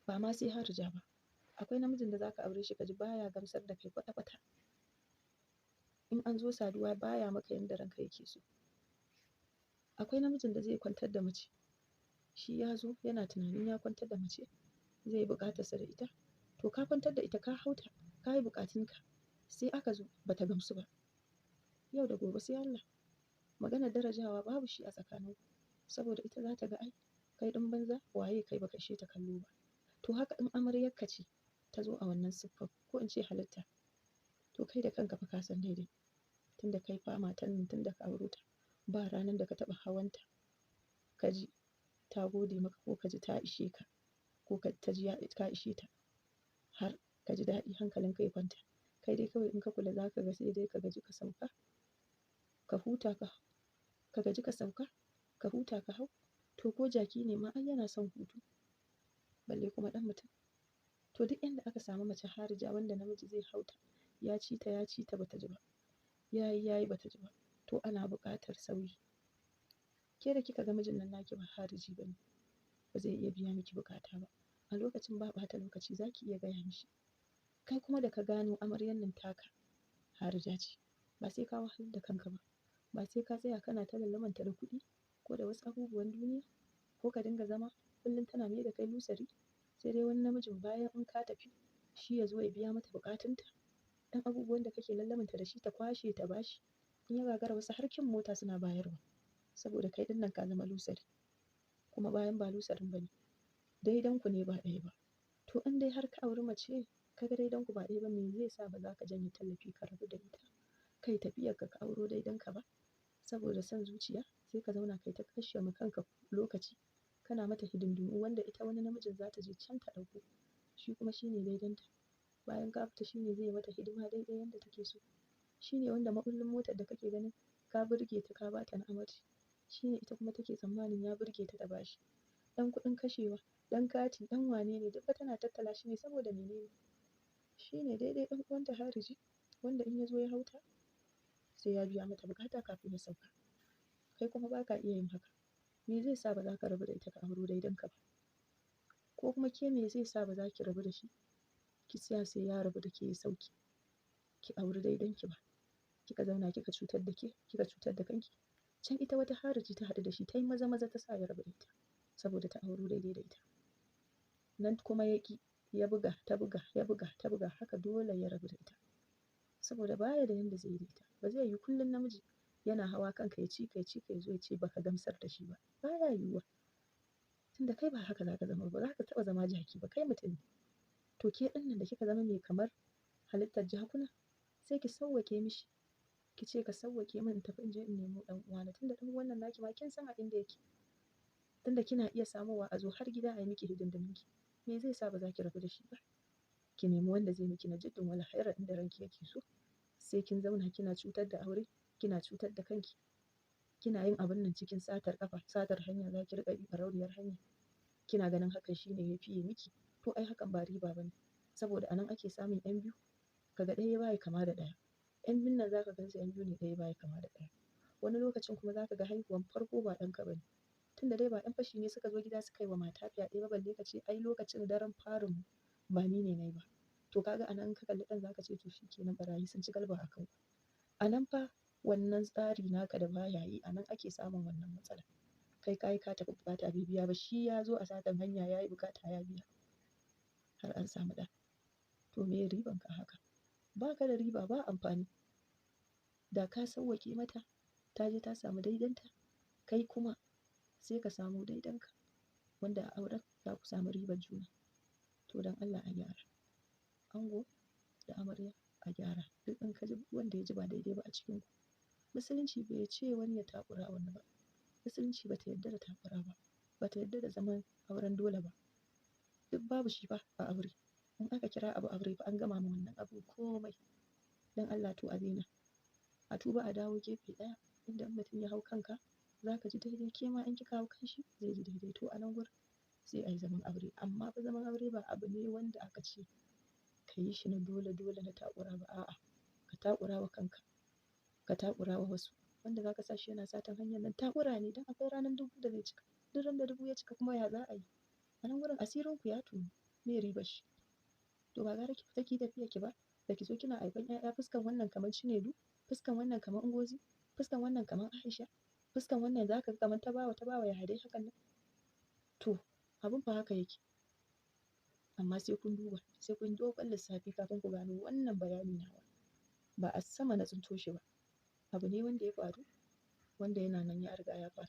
Ba ma sai harija ba. Akwai namijin da za ka aure shi ka ji baya gamsar da kai kwata-kwata. In an zo saduwa baya maka yanda ranka yake so. Akwai namijin da zai kwantar da mace. Shi ya zo yana tunanin ya kwantar da mace, zai yi buƙatarsa da ita. To ka kwantar da ita, ka hau ta, ka yi buƙatunka, sai aka zo ba ta gamsu ba. Yau da gobe sai Allah. Maganar darajawa babu shi a tsakaninku. Saboda ita za ta ga ai kai ɗin banza waye kai baka ishe ta kallo ba. To haka in amaryarka ce ta zo a wannan siffar ko in ce halitta, to kai da kanka fa ka san daidai. Tunda kai fa matan nan tunda ka auro ta, ba ranar da ka taɓa hawanta ka ji ta gode maka ko ka ji ta ishe ka ko ta ji ka ishe ta har ka ji daɗi hankalinka ya kwanta. Kai dai kawai in ka kula za ka ga sai dai ka gaji ka sauka, ka huta ka gaji ka sauka, ka huta ka hau. To ko jaki ne ma ai yana son hutu, balle kuma ɗan mutum. To duk inda aka samu mace harija wanda namiji zai hau ta, ya ci ta, ya ci ta bata ji ba. Yayi, yayi bata ji ba. To ana buƙatar sauyi. Ke da kika ga mijin nan naki ba hariji ba ne, ba zai iya biya miki buƙata ba. A lokacin ba ɓata lokaci za ki iya gaya mishi. Kai kuma da ka gano amaryar nan taka harija ce, ba sai ka wahalar da kanka ba. Ba sai ka tsaya kana ta lallamanta da kuɗi ko da wasu abubuwan duniya ko ka dinga zama kullum tana mai da kai lusari. Sai dai wani namijin bayan in ka tafi shi ya zo ya biya mata buƙatunta. Ɗan abubuwan da kake lallamanta da shi ta kwashe ta bashi. In ya gagara wasu har kin mota suna bayarwa. Saboda kai ɗin nan ka zama lusari. Kuma bayan ba lusarin ba ne. Daidanku ne ba ɗaya ba. To in dai har ka auri mace ka ga daidanku ba ɗaya ba, me zai sa ba za ka janye tallafi ka rabu da ita? Kai tafiyarka ka auro daidanka ba? Saboda son zuciya sai ka zauna kai ta kashe ma kanka lokaci. Kana mata hidindimu wanda ita wani namijin za ta je can ta ɗauko. Shi kuma shi ne daidanta. Bayan ka fita shi ne zai yi mata hidima daidai yanda take so. Shi ne wanda maɓullin motar da kake ganin ka burge ta ka ba ta na amarci. Shi ne ita kuma take tsammanin ya burge ta ta bashi. Ɗan kuɗin kashewa, ɗan kati, ɗan wane ne duk fa tana tattala shi ne saboda mene ne? Shi ne daidai ɗan uwanta hariji wanda in ya zo ya hau ta sai ya biya mata buƙata kafin ya sauka. Kai kuma ba ka iya yin haka. Me zai sa ba za ka rabu da ita ka auro daidanka ba? Ko kuma ke me zai sa ba za ki rabu da shi? Ki tsaya sai ya rabu da ke ya sauke. Ki auri daidanki ba. Kika zauna kika cutar da ke, kika cutar da kanki. Can ita wata hariji ta haɗu da shi ta yi maza-maza ta sa ya rabu da ita saboda ta auro daidai da ita. Nan kuma ya ƙi, ya buga, ta buga, ya buga, ta buga haka dole ya rabu da ita. Saboda baya da yanda zai yi da ita. Ba zai yiwu kullum namiji yana hawa kanka ya ci ka, ya ci ka ya zo ya ce baka gamsar da shi ba. Baya yiwuwa. Tunda kai ba haka za ka zama ba, ba za ka taɓa zama jaki ba, kai mutum ne. To ke ɗin nan da kika zama mai kamar halittar jakuna, sai ki sauwaƙe mishi. Ki ce ka sauwaƙe min in tafi in je in nemo ɗan uwana. Tunda ɗan uwan nan naki ma kin san a inda yake. Tunda kina iya samowa a zo har gida a yi miki hidindimunki. Me zai sa ba za ki rabu da shi ba? Ki nemi wanda zai miki na jiddin wala hairan inda ranki yake so. Sai kin zauna kina cutar da aure, kina cutar da kanki. Kina yin abun nan cikin satar ƙafa, satar hanya za ki riƙa bi ɓarauniyar hanya. Kina ganin hakan shi ne ya fiye miki. To ai hakan ba riba ba ne. Saboda a nan ake samun 'yan biyu. Kaga ɗaya baya kama da ɗaya. 'Yan biyun nan za ka gansu 'yan biyu ne ɗaya baya kama da ɗaya. Wani lokacin kuma za ka ga haihuwan farko ba ɗanka ba ne. Tunda dai ba 'yan fashi ne suka zo gida suka yi wa mata fyaɗe ba balle ka ce ai lokacin daren farin ba ni ne na yi ba. To ka ga a nan in ka kalli ɗan za ka ce to shi ke nan ɓarayi sun ci galba a kanku. A nan fa wannan tsari naka da baya yi a nan ake samun wannan matsala. Kai ka yi ka tafi buƙata bai biya ba, shi ya zo a satan hanya ya yi buƙata ya biya. Har an samu ɗa. To me riban ka haka? Ba ka da riba ba amfani. Da ka sauwaƙe mata, ta je ta samu daidanta, kai kuma sai ka samu daidanka wanda a auren za ku samu ribar juna. To don Allah a gyara. Ango da amarya a gyara. Duk in ka ji wanda ya ji ba daidai ba a cikinku. Musulunci bai ce wani ya takura wani ba. Musulunci ba ta yarda da takura ba. Ba ta yarda da zaman auren dole ba. Duk babu shi fa a aure. In aka kira abu aure fa an gama ma wannan abu komai. Don Allah to a daina. A tuba a dawo gefe ɗaya inda in mutum ya hau kanka za ka ji daidai. Ke ma in kika hau kanshi zai ji daidai. To a nan gurin sai a yi zaman aure. Amma fa zaman aure ba abu ne wanda aka ce ka yi shi na dole dole na takura ba. A'a, ka takura wa kanka, ka takura wa wasu. Wanda za ka sa shi yana satan hanyar nan takura ne don akwai ranar dubu da zai cika. Duk ran da dubu ya cika kuma ya za a yi? A nan gurin asirinku ya tonu. Me ribar shi? To ba gara ki fita ki yi tafiyar ki ba, da ki zo kina haifan 'ya'ya, fuskan wannan kamar Chinedu, fuskan wannan kamar Ngozi, fuskan wannan kamar Aisha, fuskan wannan za ka ga kamar Tabawa Tabawa, ya dai hakan nan. To abun fa haka yake. Amma sai kun duba, sai kun dogon lissafi kafin ku gano wannan bayani nawa. Ba a sama na tsinto shi ba. Abu ne wanda ya faru, wanda yana nan ya riga ya faru.